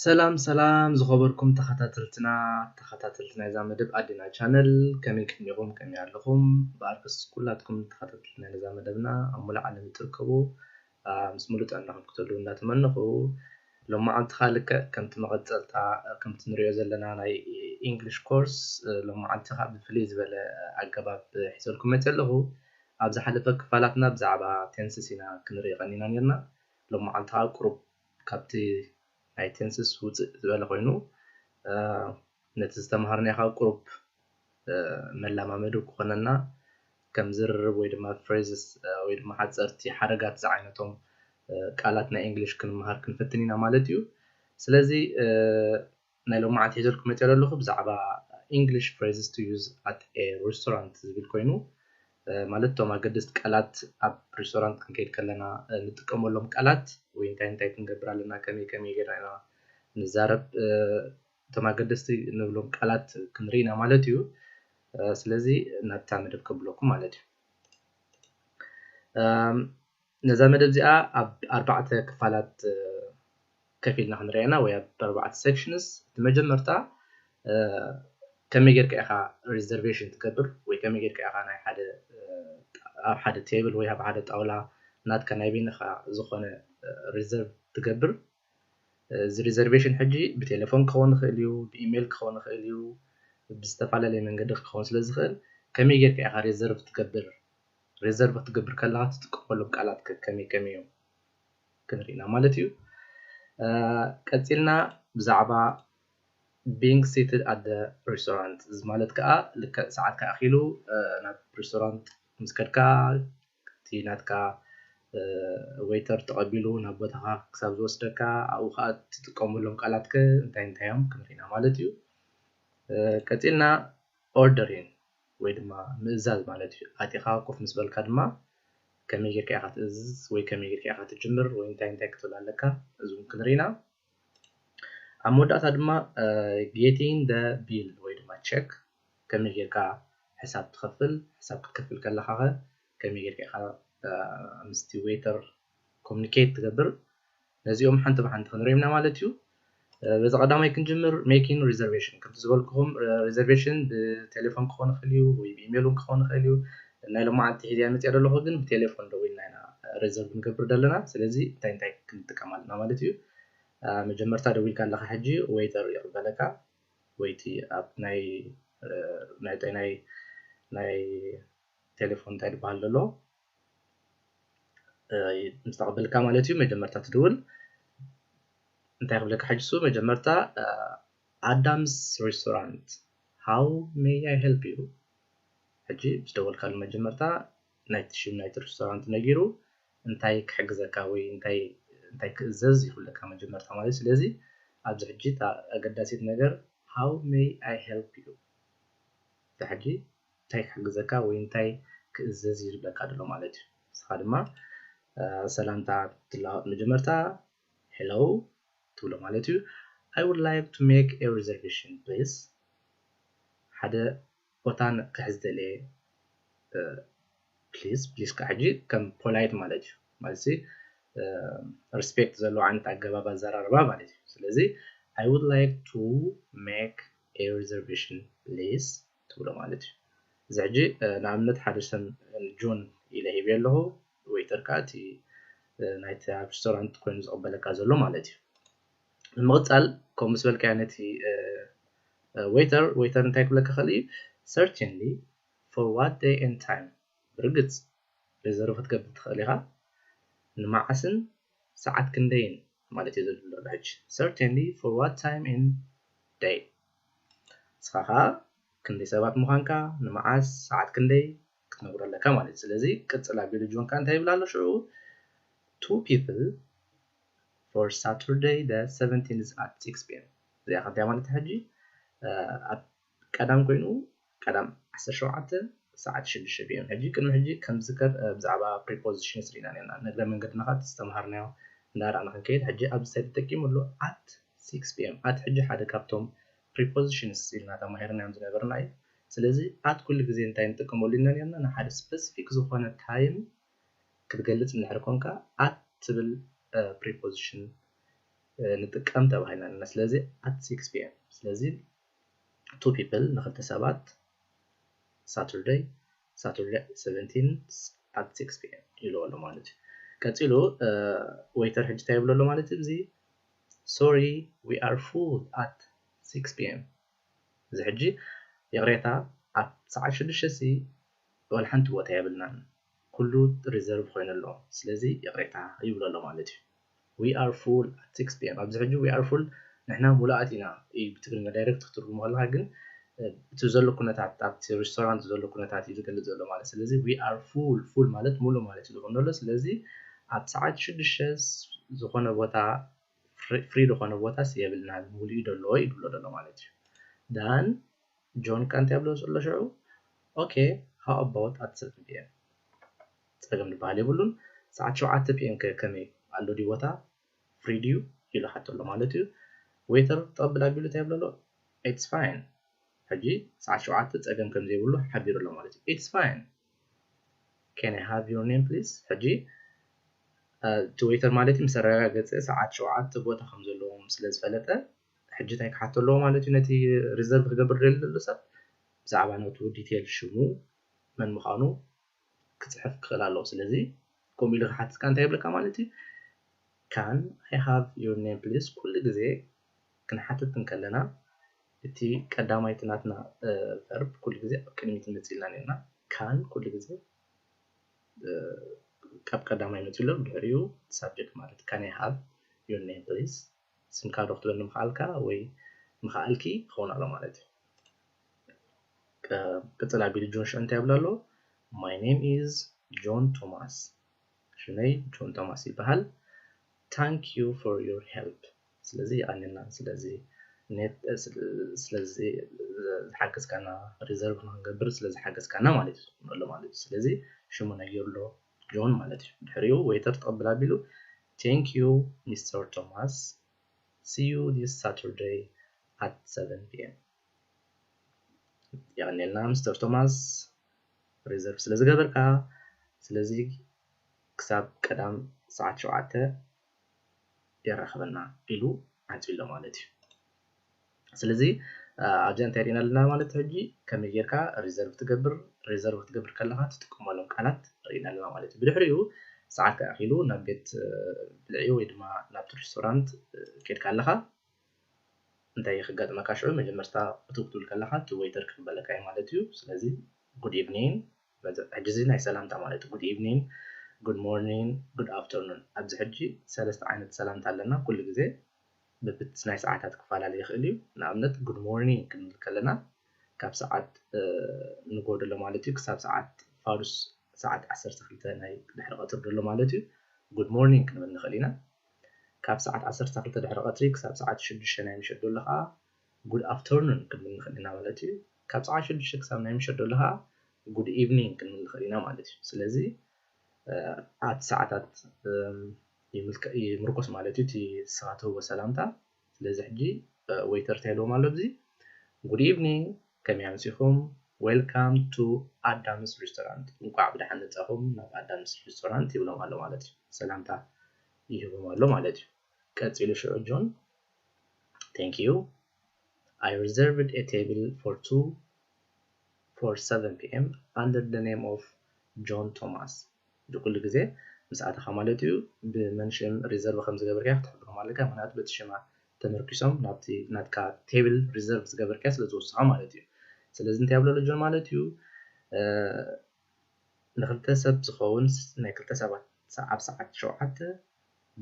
ሰላም ሰላም ዝኸበርኩም ተኸታተልትና፣ ተኸታተልቲ ናይዛ መደብ ኣዴና ቻነል፣ ከመይ ቀኒኹም፣ ከመይ ኣለኹም? ብኣርክስ ኩላትኩም ተኸታተልቲ ናይዛ መደብና ኣብ ሙሉእ ዓለም እትርከቡ፣ ኣ፣ ምስ ሙሉእ ጥዕናኹም ክትህልዉ እንዳተመነኹ፣ ሎማዓንቲ ከኣ ልክዕ ከምቲ መቐጸልታ፣ ከምቲ ንሪኦ ዘለና ናይ ኢንግሊሽ ኮርስ፣ ሎማዓንቲ ከኣ ብፍልይ ዝበለ ኣገባብ ሒዘልኩም መጺአ ኣለኹ። ኣብ ዝሓለፈ ክፋላትና ብዛዕባ ቴንስስ ኢና ክንርኢ ቀኒና ኔርና። ሎማዓንቲ ከኣ ቁሩብ ካብቲ ናይ ቴንስስ ውፅእ ዝበለ ኮይኑ፣ እ፣ ነቲ ዝተምሃርናዮ ካብ ቁሩብ፣ እ፣ መለማመዲ ክኾነና ከም ዝርርብ ወይ ድማ ፍሬዝስ፣ እ፣ ወይ ድማ ሓፀርቲ ሓረጋት ዝዓይነቶም፣ እ፣ ቃላት ናይ እንግሊሽ ክንምሃር ክንፍትን ኢና ማለት እዩ። ስለዚ፣ እ፣ ናይ ሎማዓንቲ ሒዘልኩም መፂአ ዘለኹ ብዛዕባ English phrases to use at a restaurant ዝብል ኮይኑ፣ እ፣ ማለት እቶም ኣገደስቲ ቃላት ኣብ ሬስቶራንት ክንከይድ ከለና፣ እ፣ ንጥቀመሎም ቃላት ወይ እንታይ እንታይ ክንገብር ኣለና፣ ከመይ ከመይ ጌርና ኢና ንዛረብ፣ እ፣ እቶም ኣገደስቲ ንብሎም ቃላት ክንርኢ ኢና ማለት እዩ። እ፣ ስለዚ ናብታ መደብ ከብለኩም ማለት እዩ። እም፣ ነዛ መደብ እዚኣ ኣብ ኣርባዕተ ክፋላት፣ እ፣ ከፊልና ክንሪኣና ወይ ኣብ ኣርባዕተ ሴክሽንስ። እቲ መጀመርታ፣ እ፣ ከመይ ጌርካ ኢኻ ሪዘርቬሽን ትገብር ወይ ከመይ ጌርካ ኢኻ ናይ ሓደ፣ እ፣ ኣብ ሓደ ቴብል ወይ ኣብ ሓደ ጣውላ ናትካ ናይ በይንኻ ዝኾነ፣ እ፣ ሪዘርቭ ትገብር። እ፣ እዚ ሪዘርቬሽን ሕጂ ብቴሌፎን ክኸውን ይኽእል እዩ፣ ብኢሜይል ክኸውን ይኽእል እዩ፣ ብዝተፈላለየ መንገዲ ክኸውን ስለ ዝኽእል ከመይ ጌርካ ኢኻ ሪዘርቭ ትገብር? ሪዘርቭ ክትገብር ከለኻ ትጥቀመሎም ቃላት ከ ከመይ ከመይ እዮም ክንርኢ ኢና ማለት እዩ። እ፣ ቀጺልና ብዛዕባ being seated at the restaurant፣ እዚ ማለት ከኣ ልክዕ ሰዓትካ ኣኺሉ፣ እ፣ ናብ ሬስቶራንት ምስ ከድካ፣ እቲ ናትካ፣ እ፣ ዌይተር ተቐቢሉ ናብ ቦታኻ ክሳብ ዝወስደካ፣ ኣብኡ ከኣ ትጥቀመሎም ቃላት ከ እንታይ እንታይ እዮም ክንርኢ ኢና ማለት እዩ። እ፣ ቀጺልና ኦርደሪንግ ወይ ድማ ምእዛዝ ማለት እዩ። ኣቲኻ ኮፍ ምስ በልካ ድማ ከመይ ጌርካ ኢኻ ትእዝዝ ወይ ከመይ ጌርካ ኢኻ ትጅምር ወይ እንታይ እንታይ ክትብል ኣለካ፣ እዚ እውን ክንርኢ ኢና። ኣብ መወዳእታ ድማ፣ እ፣ getting the bill ወይ ድማ ቸክ ከመይ ጌርካ ሕሳብ ትኸፍል፣ ሕሳብ ክትከፍል ከለኻ ኸ ከመይ ጌርካ ኢኻ፣ እ፣ ምስቲ ዌይተር ኮሙኒኬት ትገብር፣ ነዚኦም ሓንቲ ብሓንቲ ክንሪኦም ኢና ማለት እዩ። እ፣ በዚ ቀዳማይ ክንጅምር፣ ሜኪንግ ሪዘርቬሽን። ከምቲ ዝበልኩኹም፣ እ፣ ሪዘርቬሽን ብቴሌፎን ክኾን ይኽእል እዩ ወይ ብኢሜይል እውን ክኾን ይኽእል እዩ። ናይ ሎማዓንቲ ሒዘያ መፂኣ ዘለኹ ግን ብቴሌፎን ደዊልና ኢና ሪዘርቭ ንገብር ዘለና። ስለዚ እንታይ እንታይ ክንጥቀም ኣለና ማለት እዩ። እ፣ መጀመርታ ደዊልካ ኣለኻ ሕጂ ዌይተር ይቕበለካ ወይ እቲ ኣብ ናይ፣ እ፣ ናይ፣ ናይ፣ ናይ ቴሌፎን እንታይ ዝበሃል ዘሎ፣ እ፣ ምስ ተቐበልካ ማለት እዩ። መጀመርታ ትድውል እንታይ ክብለካ ሕጂ እሱ መጀመርታ፣ እ፣ ኣዳምስ ሬስቶራንት፣ how may I help you? ሕጂ ምስ ደወልካሉ መጀመርታ ናይቲ ሽም ናይቲ ሬስቶራንት ነጊሩ እንታይ ክሕግዘካ ወይ እንታይ፣ እንታይ ክእዘዝ ይኽብለካ መጀመርታ ማለት እዩ። ስለዚ ኣብዚ ሕጂ እታ ኣገዳሲት ነገር how may I help you? እዛ ሕጂ እንታይ ክሕግዘካ ወይ እንታይ ክእዘዝ እዩ ዝብለካ ዘሎ ማለት እዩ። ንስኻ ድማ፣ እ፣ ሰላምታ ትለዋወጥ መጀመርታ ሄሎ ትብሎ ማለት እዩ። I would like to make a reservation please። ሓደ ቦታ ን-፣ ክሕዝ ደልየ፣ እ፣ ፕሊዝ፣ ፕሊዝ ከዓ ሕጂ ከም ፖላይት ማለት እዩ። ማለት ሲ፣ እ፣ ሪስፔክት ዘለዎ ዓይነት ኣገባብ ኣዘራርባ ማለት እዩ። ስለዚ I would like to make a reservation please ትብሎ ማለት እዩ። እዚ ሕጂ፣ እ፣ ንኣብነት ሓደ ሰም ጆን ኢለ ሂበ ኣለኹ፣ ዌይተር ከዓ እቲ፣ እ፣ ናይቲ ኣብ ሬስቶራንት ኮይኑ ዝቕበለካ ዘሎ ማለት እዩ። ንምቕጻል፣ ከምኡ ምስ በልካዮ ነቲ፣ እ፣ እ፣ ዌይተር፣ ዌይተር እንታይ ክብለካ ይኽእል እዩ? Certainly, for what day and time? ብርግጽ፣ ሪዘርቭ ክትገብር ትኽእል ኢኻ። ንመዓስን ሰዓት ክንደይን ማለት እዩ ዘሎ ሕጂ። Certainly, for what time and day? ንስኻ ኸኣ ክንደይ ሰባት ምዃንካ፣ ንመዓስ፣ ሰዓት ክንደይ ክትነግሮ ኣለካ ማለት እዩ። ስለዚ ቅጽል ኣቢሉ ጆን ከኣ እንታይ ይብል ኣሎ ሽዑ? Two people for Saturday the seventeenth at six p.m. እዚኣ ከ እንታይ ማለት እዩ ሕጂ? እ፣ ኣብ ቀዳም ኮይኑ ቀዳም ዓሰርተ ሸውዓተ ሰዓት ሽዱሽተ ፒ ኤም። ሕጂ ቅድሚ ሕጂ ከም ዝዝከር፣ እ፣ ብዛዕባ ፕሪፖዚሽንስ ርኢና ነርና። ንእግረ መንገድና ኸኣ ዝተምሃርናዮ እንዳረኣና ክንከይድ፣ ሕጂ ኣብዚ ሳይት ተጠቂሙ ኣሎ፣ at six p.m. at ሕጂ ሓደ ካብቶም ፕሪፖዚሽንስ ኢልና ተማሂርናዮም ዝነበርና እዩ። ስለዚ ኣት ኩሉ ግዜ እንታይ ንጥቀመሉ ኢና ነርና? ንሓደ ስፐሲፊክ ዝኾነ ታይም ክትገልጽ እንድሕር ኮንካ፣ ኣት ትብል፣ እ፣ ፕሪፖዚሽን ንጥቀም ተባሂልና ኣለና። ስለዚ at six p.m. ስለዚ two people ንክልተ ሰባት Saturday Saturday seventeen at six p.m. ይብሎ ኣሎ ማለት እዩ። ቀፂሉ waiter ሕጂ እንታይ ይብሎ ኣሎ ማለት እዩ? እዚ sorry, we are full at six p.m. እዚ ሕጂ ይቕሬታ፣ ኣብ ሰዓት ሽዱሽተ ሲ ዋላ ሓንቲ ቦታ የብልናን፣ ኩሉ reserve ኮይኑ ኣሎ፣ ስለዚ ይቕሬታ ይብሎ ኣሎ ማለት እዩ። We are full at six p.m. ኣብዚ ሕጂ we are full ንሕና ሙሉኣት ኢና እዩ ብትግርኛ direct ክትርጉሞ ከለካ፣ ግን እቲ ዘሎ ኩነታት ኣብቲ restaurant ዘሎ ኩነታት እዩ ዝገልፅ ዘሎ ማለት። ስለዚ we are full፣ full ማለት ሙሉእ ማለት እዩ ዝኸውን ዘሎ። ስለዚ ኣብ ሰዓት ሽዱሽተ ዝኾነ ቦታ free ዝኾነ ቦታስ የብልናን፣ ሙሉእ እዩ ዘሎ ይብሎ ዘሎ ማለት እዩ። Dan ጆን ከ እንታይ ይብሎ ዘሎ ሽዑ? Okay, how about at seven p.m.? ፀገም ዝበሃል የብሉን። ሰዓት ሸውዓተ p.m. ከ ከመይ ኣሎ ድዩ ቦታ? Free ድዩ ኢሉ ሓቶ ኣሎ ማለት እዩ። Waiter ጠብል ኣቢሉ እንታይ ይብሎ ኣሎ? It's fine። ሕጂ ሰዓት ሸውዓተ ፀገም ከም ዘይብሉ ሓቢሩ ኣሎ ማለት እዩ። It's fine. Can I have your name please? ሕጂ እቲ waiter ማለት እዩ ምስ ኣረጋገፀ ሰዓት ሸውዓተ ቦታ ከም ዘለዎም ስለ ዝፈለጠ ሕጂ እንታይ ክሓቶ ኣለዎ ማለት እዩ? ነቲ reserve ክገብር ደሊ ዘሎ ሰብ ብዛዕባ ነቱ detail ሽሙ መን ምዃኑ ክፅሕፍ ክኽእል ኣለዎ። ስለዚ ከምኡ ኢሉ ክሓትትካ እንታይ ይብለካ ማለት እዩ? Can I have your name please? ኩሉ ግዜ ክንሓትት እንከለና እቲ ቀዳማይቲ ናትና verb ኩሉ ግዜ ኣብ ቅድሚት ንመፅእ ኢልና ነርና። Can ኩሉ ግዜ ካብ ቀዳማይ መፅኡ ኣሎ፣ ብድሕሪኡ subject ማለት can I have your name please? ስምካ ዶ ክትበኒ ምኽኣልካ ወይ ምኽኣልኪ ክኸውን ኣሎ ማለት እዩ። ቅፅል ኣቢሉ ጆን ሽዑ እንታይ ይብል ኣሎ? My name is John Thomas። ሽመይ ጆን ቶማስ ይበሃል። Thank you for your help። ስለዚ የቐንየልና ስለዚ ስለዚ ዝሓገዝካና፣ reserve ንክንገብር ስለ ዝሓገዝካና ማለት እዩ ኣሎ ማለት እዩ። ስለዚ ሽሙ ነጊሩ ኣሎ ጆን ማለት እዩ። ድሕሪኡ waiter ጠብል ኣቢሉ thank you Mister Thomas, see you this Saturday at seven p.m. የቐንየልና ሚስተር ቶማስ reserve ስለ ዝገበርካ። ስለዚ ክሳብ ቀዳም ሰዓት ሸውዓተ የራኽበና ኢሉ ዓንፂ ኣሎ ማለት እዩ። ስለዚ ኣብዚኣ እንታይ ርኢና ኣለና ማለት ሕጂ ከመይ ጌርካ reserve ትገብር፣ reserve ክትገብር ከለካ ትጥቀመሎም ቃላት ርኢና ኣለና ማለት እዩ። ብድሕሪኡ ሰዓት ኣኺሉ ናብ ቤት ብልዒ ወይ ድማ ናብቲ restaurant ኬድካ ኣለካ እንታይ ክጋጥመካ ሽዑ? መጀመርታ እትው ክትብል ከለካ እቲ waiter ክቕበለካ እዩ ማለት እዩ። ስለዚ good evening፣ ሕጂ እዚ ናይ ሰላምታ ማለት እዩ። Good evening, good morning, good afternoon። ኣብዚ ሕጂ ሰለስተ ዓይነት ሰላምታ ኣለና። ኩሉ ግዜ በብቲ ናይ ሰዓታት ክፈላለ ይኽእል እዩ። ንኣብነት good morning ክንብል ከለና ካብ ሰዓት ንጎ ደሎ ማለት እዩ ክሳብ ሰዓት ፋዱስ ሰዓት ዓሰርተ ክልተ ናይ ድሕሪ ቀትሪ ደሎ ማለት እዩ። Good morning ክንብል ንኽእል ኢና። ካብ ሰዓት ዓሰርተ ክልተ ድሕሪ ቀትሪ ክሳብ ሰዓት ሽዱሽተ ናይ ምሸት ደሎ ከዓ good afternoon ክንብል ንኽእል ኢና ማለት እዩ። ካብ ሰዓት ሽዱሽተ ክሳብ ናይ ምሸት ደሎ ከዓ good evening ክንብል ንኽእል ኢና ማለት እዩ። ስለዚ ኣብቲ ሰዓታት ይምርኮስ ማለት እዩ እቲ ንስኻ ትህቦ ሰላምታ። ስለዚ ሕጂ waiter እንታይ ኢልዎም ኣሎ ኣብዚ? Good evening፣ ከመይ ኣምሲኹም? Welcome to Adam's Restaurant፣ እንቋዕ ብደሓን መጻኹም ናብ ኣዳምስ ሬስቶራንት ይብሎም ኣሎ ማለት እዩ። ሰላምታ ይህቦም ኣሎ ማለት እዩ። ቀጺሉ ሽዑ ጆን thank you, I reserved a table for two for seven p.m. under the name of John Thomas። እዚ ኩሉ ግዜ ምስ ኣተኻ ማለት እዩ ብመን ሽም reserve ከም ዝገበርካ ክትሕብሮም ኣለካ። ምክንያቱ በቲ ሽማ ተመርኪሶም ናብቲ ናትካ table reserve ዝገበርካ ስለ ዝውስኻ ማለት እዩ። ስለዚ እንታይ ይብሎ ኣሎ ጆን ማለት እዩ ንክልተ ሰብ ዝኸውን ናይ ክልተ ሰባት ኣብ ሰዓት ሸውዓተ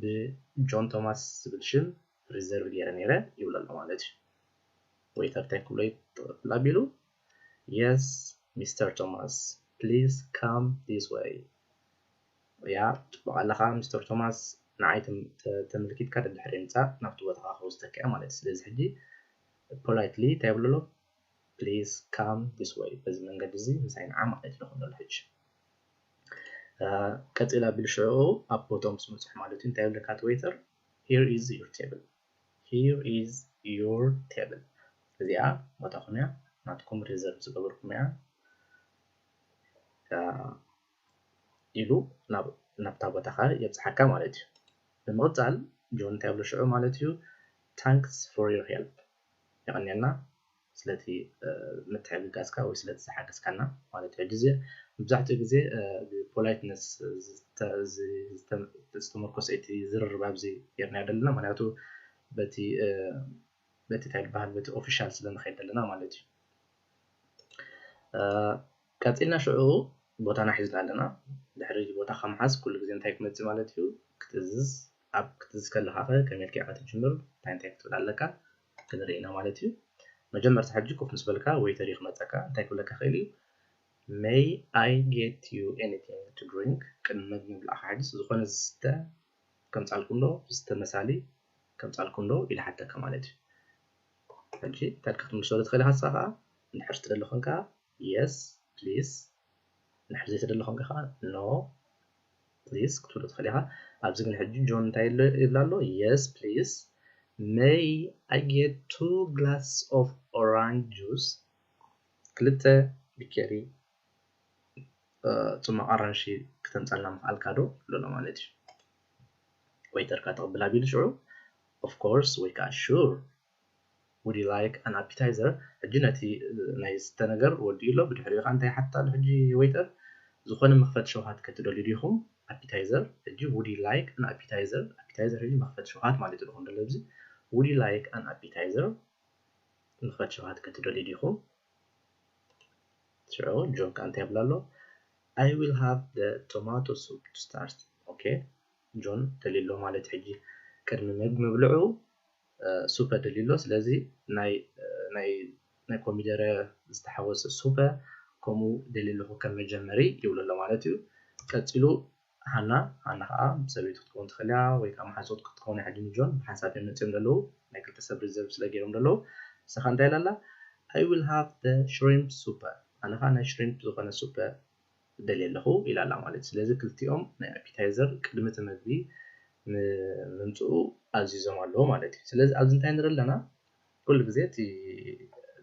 ብጆን ቶማስ ዝብል ሽም reserve ገይረ ነይረ ይብሎ ኣሎ ማለት እዩ። Waiter እንታይ ክብሎ ይኽእል ኣቢሉ? Yes, Mister Thomas, please come this way. ያ ጽቡቕ ኣለኻ ሚስተር ቶማስ፣ ንዓይ ተመልኪትካ ደድሕሪ ምጻእ ናብቲ ቦታኻ ከውስደካ እየ ማለት እዩ። ስለዚ ሕጂ politely እንታይ ይብሎ ኣሎ? Please come this way። በዚ መንገዲ እዚ ምሳይ ንዓ ማለት እዩ ዝኽእል ዘሎ ሕጂ። ቀጺል ኣቢሉ ሽዑ ኣብ ቦታኦም ምስ በጽሑ ማለት እዩ እንታይ ይብለካ እቲ waiter? Here is your table. Here is your table። እዚኣ ቦታኹም እያ፣ ናትኩም reserve ዝገበርኩም እያ ኢሉ ናብታ ቦታኻ የብጽሓካ ማለት እዩ። ብምቕጻል ጆን እንታይ ይብሎ ሽዑ ማለት እዩ? Thanks for your help፣ የቐንየልና ስለቲ ምትሕግጋዝካ ወይ ስለቲ ዝሓገዝካና ማለት እዩ። ሕጂ እዚ መብዛሕትኡ ግዜ ብፖላይትነስ ዝተመርኮሰ እቲ ዝርርብ ኣብዚ ጌርና ዘለና፣ ምክንያቱ በቲ በቲ እንታይ ዝበሃል በቲ ኦፊሻል ስለ ንኸይድ ዘለና ማለት እዩ። ቀፂልና ሽዑ ቦታና ሒዝና ኣለና። ድሕሪ ቦታኻ ምሓዝ ኩሉ ግዜ እንታይ ክመፅእ ማለት እዩ? ክትእዝዝ። ኣብ ክትእዝዝ ከለኻ ኸ ከመይ ኢልካ ኢኻ ትጅምር? እንታይ እንታይ ክትብል ኣለካ? ክንርኢ ኢና ማለት እዩ። መጀመርታ ሕጂ ኮፍ ምስ በልካ ዌይተር እዩ ክመፀካ። እንታይ ክብለካ ክእል እዩ? May I get you anything to drink? ቅድሚ ምግቢ ምብላዕካ ሕጂ ዝኾነ ዝስተ ከምፃልኩም ዶ? ዝስተ መሳሊ ከምፃልኩም ዶ ኢሉ ሓተካ ማለት እዩ። ሕጂ እንታይ ኢልካ ክትምልሰሉ ትኽእል ኢኻ ንስኻ ኸዓ? እንድሕር ትደሊ ኾንካ yes please፣ እንድሕር ዘይትደሊ ኾንካ ኸዓ no please ክትብሎ ትኽእል ኢኻ። ኣብዚ ግን ሕጂ ጆን እንታይ ይብላ ኣሎ? Yes please, may I get two glass of orange juice? ክልተ ቢኬሪ ፅማቕ ኣራንሺ ክተምፃልና ምኽኣልካ ዶ ኣሎ ማለት እዩ። ዌይተር ከኣ ተቐብል ኣቢሉ ሽዑ of course ወይ ከዓ sure፣ would you like an appetizer? ሕጂ ነቲ ናይ ዝስተ ነገር ወዲኡ ኣሎ። ብድሕሪኡ ከዓ እንታይ ይሓትት ኣሎ ሕጂ ዌይተር? ዝኾነ መኽፈቲ ሸውሃት ከትደልዩ ዲኹም? ኣፒታይዘር። ሕጂ would you like an appetizer? ኣፒታይዘር ሕጂ መኽፈቲ ሸውሃት ማለት እዩ። ዝኾነ ደሎ ኣብዚ would you like an appetizer? መኽፈቲ ሸውሃት ከትደልዩ ዲኹም? ሽዑ ጆን ከዓ እንታይ ይብላ ኣሎ? I will have the tomato soup to start። ኦኬ፣ ጆን ደልዩ ኣሎ ማለት ሕጂ ቅድሚ ምግቢ ምብልዑ ሱፐ ደልዩ ኣሎ። ስለዚ ናይ ኮሚደረ ዝተሓወሰ ሱፐ ከምኡ ደልዩ ኣለኹ ከም መጀመሪ ይብሎ ኣሎ ማለት እዩ። ቀፂሉ ሃና፣ ሃና ከዓ ሰበይቲ ክትከውን ትኽእል እያ ወይ ከዓ መሓዞት ክትከውን እያ። ሕጂ ንጆን ብሓንሳብ እዮም መፅዮም ዘለዉ፣ ናይ ክልተ ሰብ ሪዘርቭ ስለ ገይሮም ዘለዉ። ንስኻ እንታይ ኢላ ኣላ? I will have the shrimp super። ኣነ ከዓ ናይ ሽሪምፕ ዝኾነ ሱፐ ደልየ ኣለኹ ኢላ ኣላ ማለት እዩ። ስለዚ ክልቲኦም ናይ ኣፒታይዘር ቅድሚ እቲ ምግቢ ምምፅኡ ኣዚዞም ኣለዉ ማለት እዩ። ስለዚ ኣብዚ እንታይ ንርኢ ኣለና? ኩሉ ግዜ እቲ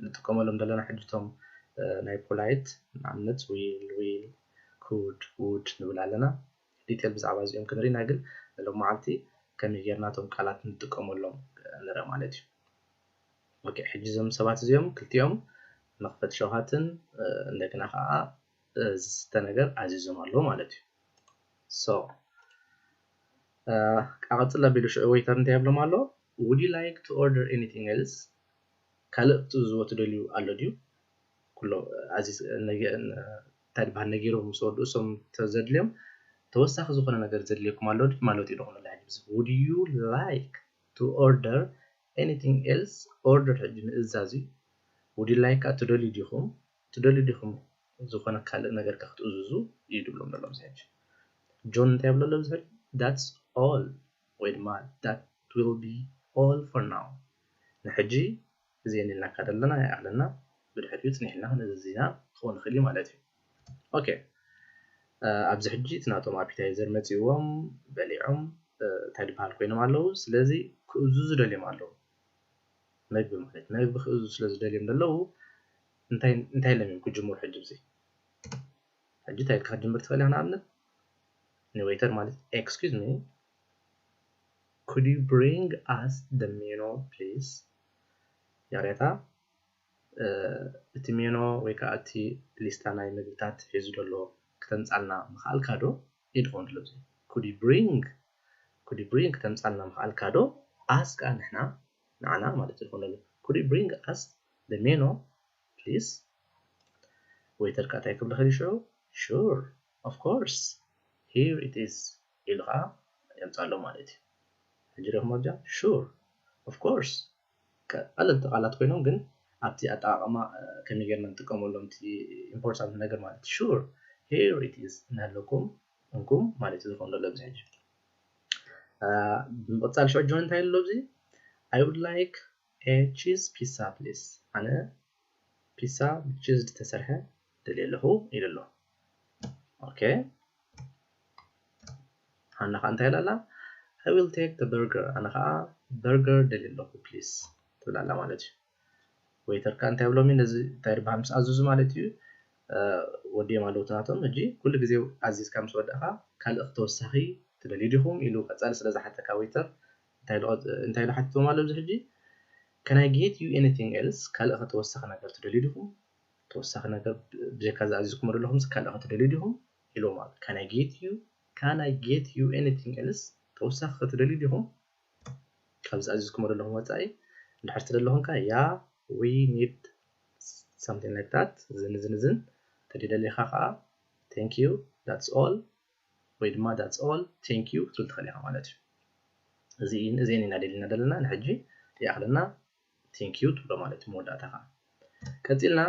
ንጥቀመሎም ዘለና ሕጂ እቶም ናይ ፖላይት ንኣብነት ዊል፣ ዊል፣ ኩድ፣ ውድ ንብል ኣለና። ዲቴል ብዛዕባ እዚኦም ክንርኢ ኢና፣ ግን ሎም መዓልቲ ከመይ ጌርና እቶም ቃላት ንጥቀመሎም ንርኢ ማለት እዩ። ኦኬ፣ ሕጂ እዞም ሰባት እዚኦም ክልቲኦም መኽፈቲ ሸውሃትን እንደገና ከዓ ዝስተ ነገር ኣዚዞም ኣለዉ ማለት እዩ። ሶ ኣቐፅል ኣቢሉ ሽዑ ዌይተር እንታይ ይብሎም ኣሎ? Would you like to order anything else? ካልእ ክትእዝዝዎ ትደልዩ ኣሎ ድዩ? ኩሎ ኣዚ እንታይ ዝበሃል ነጊሮም ምስ ወድኡ እሶም ተዘድልዮም ተወሳኺ ዝኾነ ነገር ዘድልየኩም ኣሎ ድዩ ማለት እዩ። ዝኾነ ሕጂ would you like to order anything else? ኦርደር ሕጂ ምእዛዝ እዩ። Would you like ትደልዩ ዲኹም? ትደልዩ ዲኹም ዝኾነ ካልእ ነገር ክትእዝዙ እዩ ድብሎም ዘሎ ኣብዚ ሕጂ። ጆን እንታይ ይብሎ ኣሎ ኣብዚ ሕጂ? That's all ወይ ድማ that will be all for now። ንሕጂ እዚአን ኢልና እካ ዘለና ይኣኽለና፣ ብድሕሪኡ ፅኒሕና ክንእዝዝ ኢና ክኸውን ይኽእል እዩ ማለት እዩ። ኦኬ፣ ኣብዚ ሕጂ እቲ ናቶም ኣፒታይዘር መፂዎም በሊዖም እንታይ ዝበሃል ኮይኖም ኣለዉ። ስለዚ ክእዝዙ ደልዮም ኣለዉ። መግቢ ማለት መግቢ ክእዝዙ ስለ ዝደልዮም ዘለዉ እንታይ ኢሎም እዮም ክጅምሩ? ሕጂ ብዚ ሕጂ እንታይ ኢልካ ክትጅምር ትኽእል ኢኻ? ንኣብነት ንዌይተር ማለት excuse me, could you bring us the menu please? ያሬታ እቲ ሜኖ ወይ ከዓ እቲ ሊስታ ናይ ምግብታት ሒዙ ዘሎ ክተምፃልና ምኽኣልካ ዶ? ኢድኾን ድሎ could you bring could you bring ክተምፃልና ምኽኣልካ ዶ? ኣስ ከዓ ንሕና ንዓና ማለት ዝኾነ could you bring us the menu please? ዌይተር ከዓ እንታይ ክብል ይኽእል ሽዑ? Sure, of course, here it is ኢሉ ከዓ የምፃሎ ማለት እዩ። ሕጂ ሪኹም ኣብዚኣ sure, of course ቀለልቲ ቃላት ኮይኖም ግን ኣብቲ ኣጠቃቅማ ከመይ ጌርና ንጥቀመሎም እቲ ኢምፖርታንት ነገር ማለት sure, here it is እናሃለኩም እንኩም ማለት እዩ ዝኾን ዘሎ ኣብዚ ሕጂ። ብምቕፃል ሽዑ ጆን እንታይ ኣሎ ኣብዚ? I would like a cheese pizza please። ኣነ ፒሳ ብቺዝ ዝተሰርሐ ደልየ ኣለኹ ኢሉ ኣሎ። ኦኬ፣ ሃና ከዓ እንታይ ኢላ ኣላ? I will take the burger፣ ኣነ ከዓ በርገር ደልየ ኣለኹ please ትብል ኣላ ማለት እዩ። ዌይተር ከዓ እንታይ ብሎም እዩ ነዚ እንታይ ዝበሃል ምስ ኣዘዙ ማለት እዩ። ወዲኦም ኣለዉ ናቶም። ሕጂ ኩሉ ግዜ ኣዚዝካ ምስ ወዳእካ ካልእ ተወሳኺ ትደልዩ ዲኹም ኢሉ ቀፃሊ ስለ ዝሓተካ ዌይተር እንታይ ኢሉ ሓቲቶም ኣሎ ኣብዚ ሕጂ? Can I get you anything else? ካልእ ከተወሳኺ ነገር ትደልዩ ዲኹም? ተወሳኺ ነገር ብጀካ ዝኣዚዝኩሞ ዘለኹም ካልእ ክትደልዩ ዲኹም ኢሎም ኣሎ። Can I get you? Can I get you anything else? ተወሳኺ ክትደልዩ ዲኹም? ካብ ዝኣዚዝኩሞ ዘለኹም ወፃኢ እንድሕር ትደለኹም ከ yeah, we need something like that፣ ዝን ዝን ዝን ተደሊኻ ከዓ thank you፣ that's all ወይ ድማ that's all፣ thank you ክትብል ትኽእል ኢኻ ማለት እዩ። እዚ እዚአን ኢና ደሊና ዘለና ንሕጂ ይኣኽለና thank you ትብሎ ማለት እዩ መወዳእታ ከዓ። ቀፂልና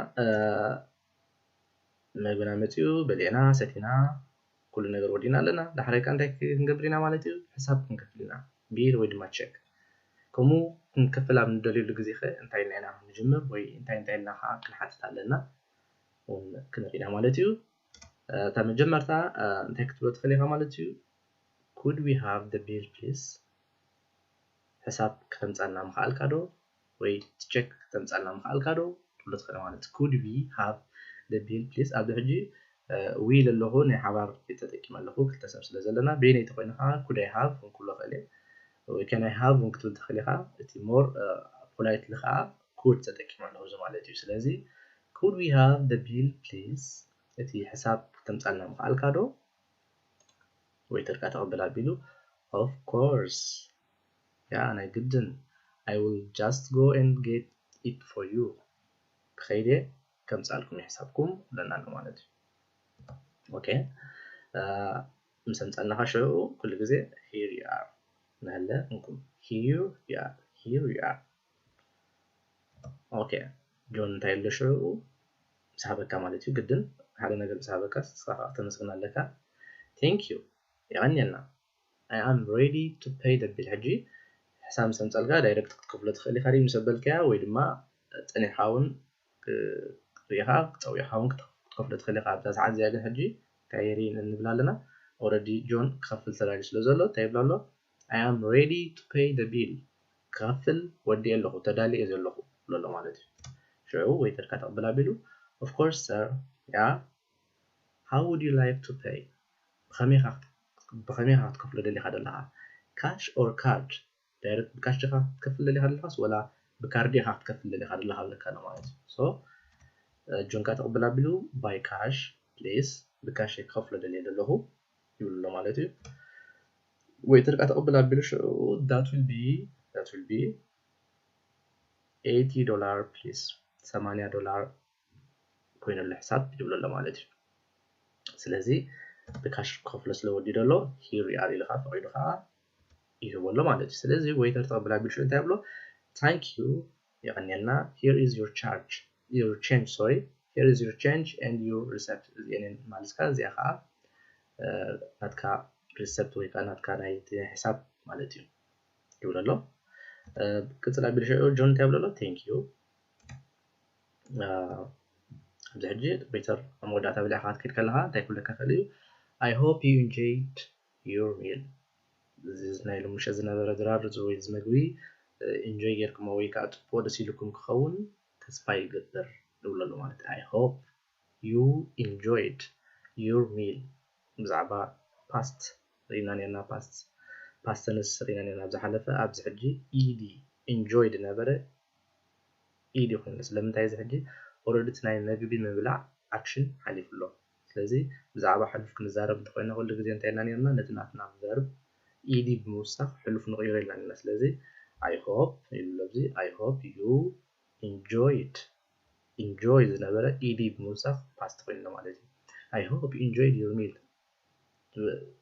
መግብና መፂኡ በሊዕና ሰቲና ኩሉ ነገር ወዲእና ኣለና። ዳሕራይ ከዓ እንታይ ክንገብር ኢና ማለት እዩ? ሕሳብ ክንከፍል ኢና፣ ቢል ወይ ድማ ቸክ። ከምኡ ክንከፍል ኣብ ንደልየሉ ግዜ ከ እንታይ ኢልና ኢና ንጅምር ወይ እንታይ እንታይ ኢልና ከዓ ክንሓትት ኣለና እውን ክንርኢ ኢና ማለት እዩ። እታ መጀመርታ እንታይ ክትብሎ ትኽእል ኢኻ ማለት እዩ? Could we have the bill please? ሕሳብ ክተምፃልና ምኽኣልካ ዶ ወይ ቸክ ክተምፃልና ምኽኣልካ ዶ ትብሎ ትኽእል ማለት እዩ። Could we have the bill please? ኣብዚ ሕጂ we ለለኹ ናይ ሓባር ተጠቂመ ኣለኹ፣ ክልተ ሰብ ስለ ዘለና። በይነይ ተኮይኑ ከዓ could I have እውን ክብሎ ክእል እየ ወይ can I have እውን ክትብል ትኽእል ኢኻ። እቲ more politely ከዓ could ተጠቂመ ኣለኹ እዚ ማለት እዩ። ስለዚ could we have the bill please? እቲ ሕሳብ ክተምፃልና ምኽኣልካ ዶ? ዌይተር ከዓ ተቐበል ኣቢሉ of course፣ ያ ናይ ግድን፣ I will just go and get it for you፣ ክኸይደ ከምፃልኩም ይሕሳብኩም ብለና ኣሎ ማለት እዩ። ኦኬ፣ ምስ ኣምፃልናኻ ሽዑ ኩሉ ግዜ here you are ንህለ እንኩም፣ here you are፣ here you are። ኦኬ፣ ጆን እንታይ ኣሎ ሽዑ ምስ ሃበካ ማለት እዩ። ግድን ሓደ ነገር ምስ ሃበካ ንስኻ ከዓ ክተመስግን ኣለካ። Thank you፣ የቐንየልና። I am ready to pay the bill። ሕጂ ሕሳብ ምስ ኣምፃልካ ዳይረክት ክትከፍሎ ትኽእል ኢኻ ድዩ ምስ ኣበልካያ፣ ወይ ድማ ፀኒሕካ እውን ሪኢኻ ፀዊዕካ እውን ክትከፍሎ ትኽእል ኢኻ ኣብዛ ሰዓት እዚኣ። ግን ሕጂ እንታይ ንብል ኣለና? Already ጆን ክኸፍል ተዳልዩ ስለ ዘሎ እንታይ ይብል ኣሎ? I am ready to pay the bill፣ ክኸፍል ወዲኤ ኣለኹ፣ ተዳልየ ዘለኹ ይብሎ ኣሎ ማለት እዩ። ሽዑ ዌይተር ከዓ ተቐብል ኣቢሉ of course sir፣ yeah, how would you like to pay? ብኸመይ ኢኻ ክትከፍሎ ደሊኻ ዘለኻ? Cash or card? ዳይረክት ብካሽ ዲኻ ክትከፍል ደሊኻ ዘለኻስ ወላ ብካርዲ ኢኻ ክትከፍል ደሊኻ ዘለኻ ኣለካ ኣሎ ማለት እዩ። So ጆን ከዓ ተቐብል ኣቢሉ by cash please፣ ብካሽ እየ ክኸፍሎ ደልየ ዘለኹ ይብሉ ኣሎ ማለት እዩ። ዌይተር ከዓ ተቐብል ኣቢሉ ሽዑ that will be that will be eighty dollar please፣ ሰማንያ ዶላር ኮይነሉ ሕሳብ ይብሎ ኣሎ ማለት እዩ። ስለዚ ብካሽ ክኸፍሎ ስለ ወዲኡ ዘሎ here you are ኢሉ ከዓ ፈቒዱ ከዓ ይህቦ ኣሎ ማለት እዩ። ስለዚ ዌይተር ተቐብል ኣቢሉ ሽዑ እንታይ ይብሎ? Thank you፣ የቐንየልና፣ here is your charge፣ your change፣ sorry፣ here is your change and your receipt። እዚአን ማለትካ እዚኣ ከዓ ናትካ ሪሰፕት ወይ ከዓ ናትካ ናይ ሕሳብ ማለት እዩ ይብሎ ኣሎ። ቅፅል ኣቢሉ ሽዑ ጆን እንታይ ይብሎ ኣሎ? Thank you። ኣብዚ ሕጂ ዌይተር ኣብ መወዳእታ ብልዕካ ክትከይድ ከለካ እንታይ ክብለካ ይኽእል እዩ? I hope you enjoyed your meal። እዚ ናይ ሎሚ ምሸት ዝነበረ ድራር እዚ ወይ እዚ መግቢ ኢንጆይ ጌርኩሞ ወይ ከዓ ፅቡቅ ደስ ኢልኩም ክኸውን ተስፋ ይገብር ይብሎ ኣሎ ማለት እዩ። I hope you enjoyed your meal። ብዛዕባ ፓስት ርኢና ኔርና፣ ፓስት ፓስት ተንስ ርኢና ኔርና ኣብ ዝሓለፈ። ኣብዚ ሕጂ ኢዲ ኢንጆይድ ነበረ ኢዲ ኮይኑ። ስለምንታይ እዚ ሕጂ ኦረዲ እቲ ናይ መግቢ ምብላዕ ኣክሽን ሓሊፉ ኣሎ። ስለዚ ብዛዕባ ሕሉፍ ክንዛረብ እንተኮይና ኩሉ ግዜ እንታይ ኢልና ኔርና? ነቲ ናትና ቨርብ ኢዲ ብምውሳኽ ሕሉፍ ንቕይሮ ኢልና ኔርና። ስለዚ I hope ይብሎ ኣብዚ I hope you enjoyed ኢንጆይ ዝነበረ ኢዲ ብምውሳኽ ፓስት ኮይንሎ ማለት እዩ። I hope you enjoyed your meal።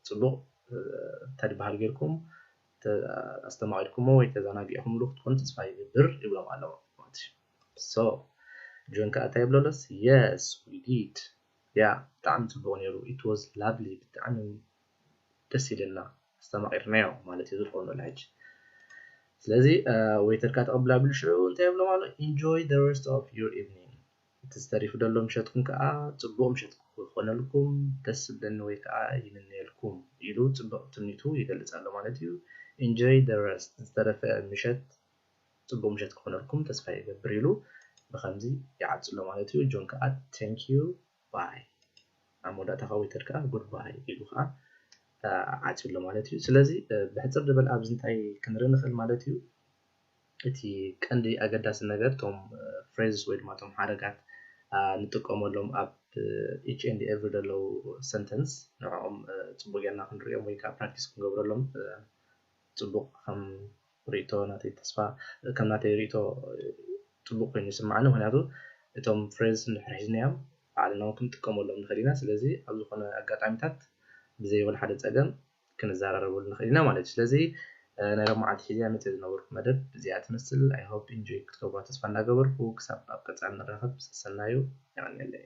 ፅቡቕ ተድበሃል ጌርኩም ኣስተማቒድኩሞ ወይ ተዘናጊዕኩምሉ ክትኮኑ ተስፋ ይገብር ይብሎም ኣለዉ ማለት እዩ። So ጆን ከዓ እንታይ ይብለሎስ? Yes we did። ያ ብጣዕሚ ፅቡቕ ነይሩ። It was lovely፣ ብጣዕሚ ደስ ኢልና ኣስተማቒርናዮ ማለት እዩ ዝኸውን ዘሎ ሕጂ። ስለዚ ዌይተር ከዓ ተቐብል ኣቢሉ ሽዑ እንታይ ይብሎም ኣሎ? Enjoy the rest of your evening። እቲ ዝተሪፉ ዘሎ ምሸትኩም ከዓ ፅቡቕ ምሸት ክኾነልኩም ደስ ዝብለኒ ወይ ከዓ ይምነየልኩም ኢሉ ፅቡቕ ትምኒቱ ይገልፅ ኣሎ ማለት እዩ። Enjoy the rest፣ ዝተረፈ ምሸት ፅቡቕ ምሸት ክኾነልኩም ተስፋ ይገብር ኢሉ ብኸምዚ ይዓፅሎ ማለት እዩ። ጆን ከዓ thank you bye፣ ኣብ መወዳእታ ከዓ ዌይተር ከዓ good bye ኢሉ ከዓ ዓፅዩ ኣሎ ማለት እዩ። ስለዚ ብሕፅር ዝበል ኣብዚ እንታይ ክንርኢ ንኽእል ማለት እዩ። እቲ ቀንዲ ኣገዳሲ ነገር እቶም phrases ወይ ድማ እቶም ሓረጋት ንጥቀመሎም ኣብ each and every ዘለዉ sentence ንዕኦም ፅቡቅ ጌርና ክንሪኦም ወይ ከዓ practice ክንገብረሎም ፅቡቅ ከም ርእቶ ናተይ ተስፋ ከም ናተይ ርእቶ ፅቡቅ ኮይኑ ይስማዓኒ። ምክንያቱ እቶም phrase እንድሕር ሒዝናዮም ባዕልና እውን ክንጥቀመሎም ንኽእል ኢና። ስለዚ ኣብ ዝኾነ ኣጋጣሚታት ብዘይ ወላ ሓደ ፀገም ክንዘራረበሉ ንኽእል ኢና ማለት እዩ። ስለዚ ናይ ሎማዓንቲ ሒዝያ መፅእ ዝነበርኩ መደብ እዚኣ ትመስል። I hope enjoy ክትገብሮ ተስፋ እንዳገበርኩ ክሳብ ኣብ ቀፃሊ ንራኸብ ሰሰናዩ። የቐንየለይ።